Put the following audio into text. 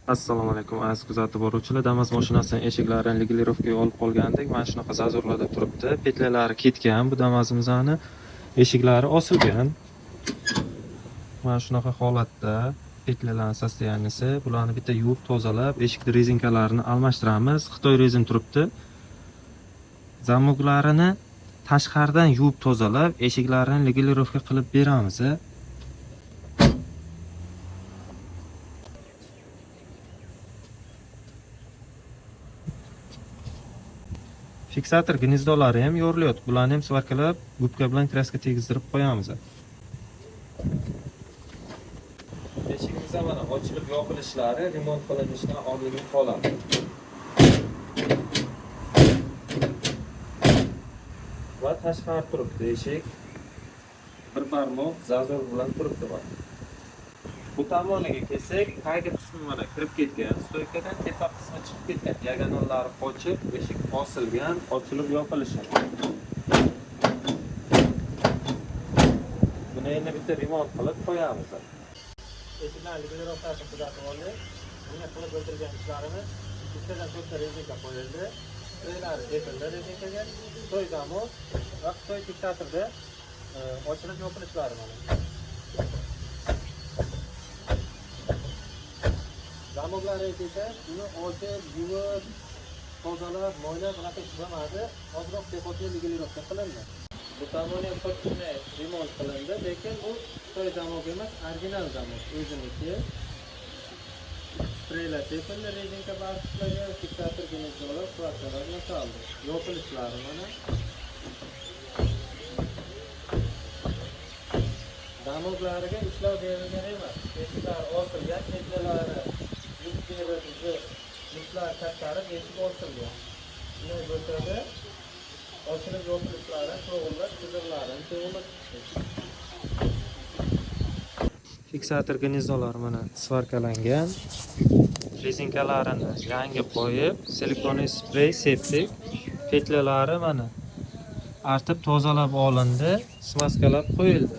Assalomu alaykum, aziz kuzatib boruvchilar. Damas mashinasining eshiklarini регулировка ga olib qolgandik. Mana shunaqa зазор larda turibdi. Петля lari ketgan bu Damazimizni. Eshiklari osilgan. Mana shunaqa holatda петля larning состояние si. Bularni bitta yuvib tozalab, eshikni rezinkalarini almashtiramiz. Xitoy rezin turibdi. Замок larini tashqaridan yuvib tozalab, eshiklarini регулировка qilib beramiz. Фиксатор гнездо lari ham yorilyapti. Bularni ham сварка lab, губка bilan краска tegizdirib qo'yamiz. Eshigimiz ham mana ochilib yopilishlari remont qilinishidan oldingi holat. Va tashqari turibdi eshik. Bir barmoq зазор bilan turibdi mana. Bu tomoniga kelsak, tagi qismi mana kirib ketgan, стойка dan tepa qismi chiqib ketgan, диагональ lari qochib, eshik osilgan, ochilib yopilishi. Buni endi bitta remont qilib qo'yamiz. Eshiklarni регулировка sini kuzatib oldik. Bunga qilib o'tirgan ishlarimiz: bittadan to'rtta rezinka qo'yildi. Spreylari sepildi rezinkaga, Xitoy замок va Xitoy фиксатор da ochilib yopilishlari mana. Замок lari esa uni ochib, yuvib, tozalab, moylab bunaqa ish bo'lmadi. Ozroq пехотный регулировка qilindi. Bu tomoni ham xuddi shunday remont qilindi, lekin bu Xitoy замок emas, original замок o'ziniki. Spreylar sepildi rezinka barxitlarga, фиксатор гнездо lar, сварка lar yasaldi. Yopilishlari mana. Замок lariga ishlov berilgan emas. Eshiklar osilgan, петля lari yuvib berildi, liflar kattarib eshik osilgan. Shunday bo'lsa-da, ochilib yopilishlari to'g'rilab, chiziqlarini to'g'rilab chiqdi. Фиксатор гнездо lar mana сварка langan. Rezinkalarini yangi qo'yib, силиконовый sprey sepdik. Петля lari mana artib tozalab olindi, смазка lab qo'yildi.